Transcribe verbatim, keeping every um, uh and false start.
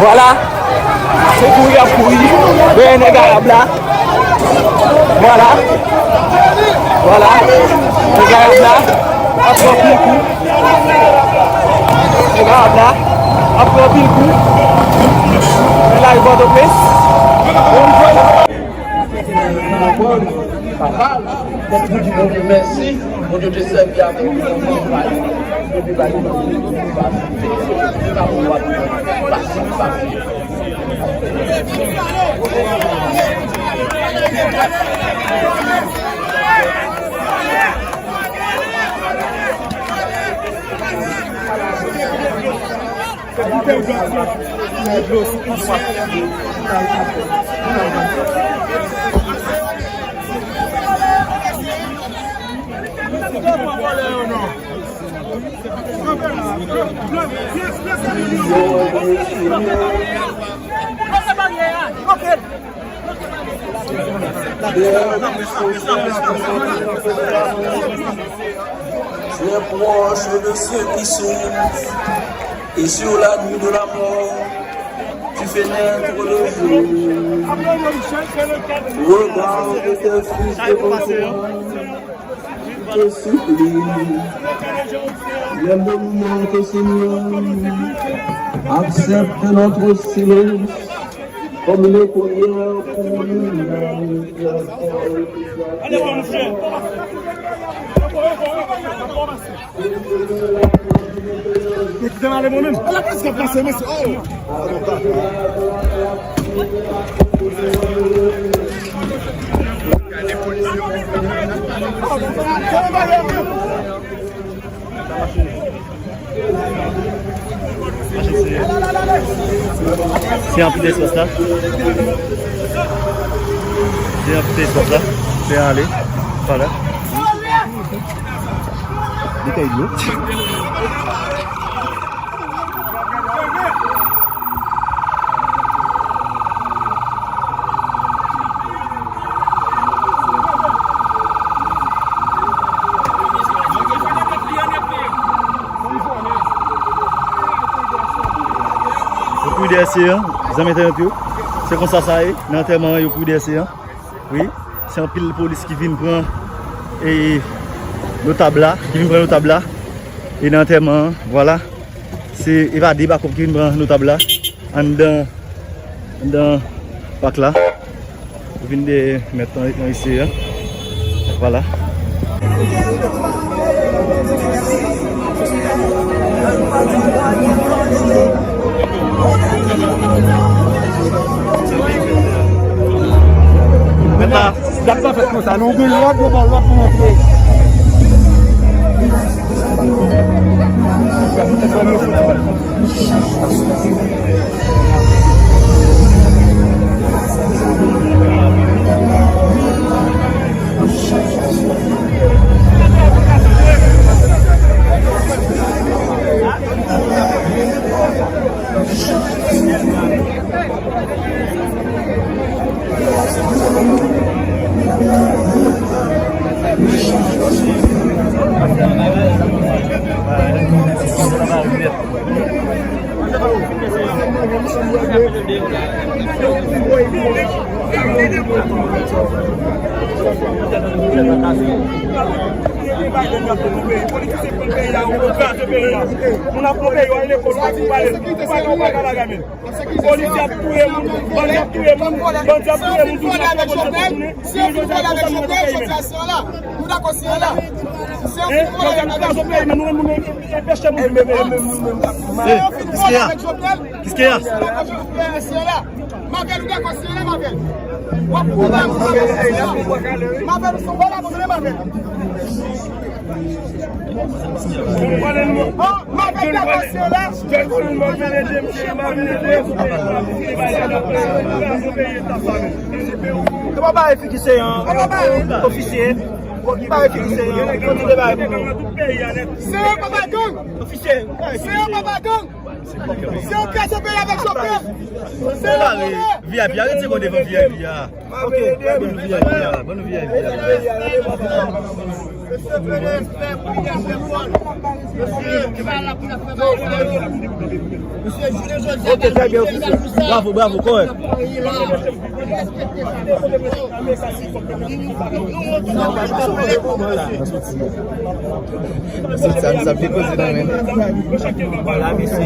Vwala. Se kouri y ap kouri dèyè nèg Arab la. Vwala. Vwala. Nèg Arab la ap pran anpil kou. Nèg Arab la ap pran anpil kou. Men la, Pòtoprens. Papa, Bondye di Bondye mèsi, Bondye te sèvi avèk nou, nou pa li, nou pa li, nou pa li, nou pa li, nou pa li. Très proche de ceux qui souffrent, et sur la nuit de la mort, tu fais naître le jour. Regarde tes fils devant toi, je te supplie, les monuments que Seigneur, accepte notre silence comme une prière pour nous. Kite m ale mwen menm. Ala plis k ap pase, mesye. Oh! Se anpil espas la. Se anpil espas la. Se ale. Vwala. Li kay dlo. Yo kouri dèyè Seyan, zanmi entènant yo. Se konsa sa ye, nan antèman an, yo kouri dèyè Seyan. Wi, se anpil polis ki vin pran, e, notab la, ki vin pran notab la. E nan antèman an, vwala. Se evade bakòp ki vin pran notab la anndan, anndan pak la. Yo vin dèyè mèt lan, lan isi a. Vwala. Mèt la. Dat sa fèt konsa, nou gen lòd, yo ba lòd pou antre. Politisyen pran peyi a, yo kraze peyi a. Moun ap pran peyi a, lekòl, pa pou pale, pa pou pale, pa pou pale. Polisye ap touye moun, bandi ap touye moun, bandi ap touye moun, tout moun ap touye moun, tout moun ap touye moun. Si yo fin vòlè avèk Jovenel, jodi a se la. Nou dakò si yo la. Si yo fin vòlè avèk Jovenel, nou menm nou menm enpeche moun vin. Si yo fin vòlè avèk Jovenel, nou dakò si yo la. Mavel, ou dakò si yo la, Mavel? W ap konba pou Mavel, ou se yon vòlè, Mavel. Yo pa bare figi Seyan, ofisye. Yo pa bare figi Seyan. Kontinye bare pou nou. Seyan papa gang. Ofisye. Seyan papa gang. Seyan kraze peyi avèk Jovenel. Seyan vòlè. V I P a, rete kon devan V I P a. Ok, ban nou V I P a, ban nou V I P a. Ok, trè byen, ofisye. Bravo, bravo, kòrèk. Sa, sa, sa, depoze nan men. Voilà, mesye.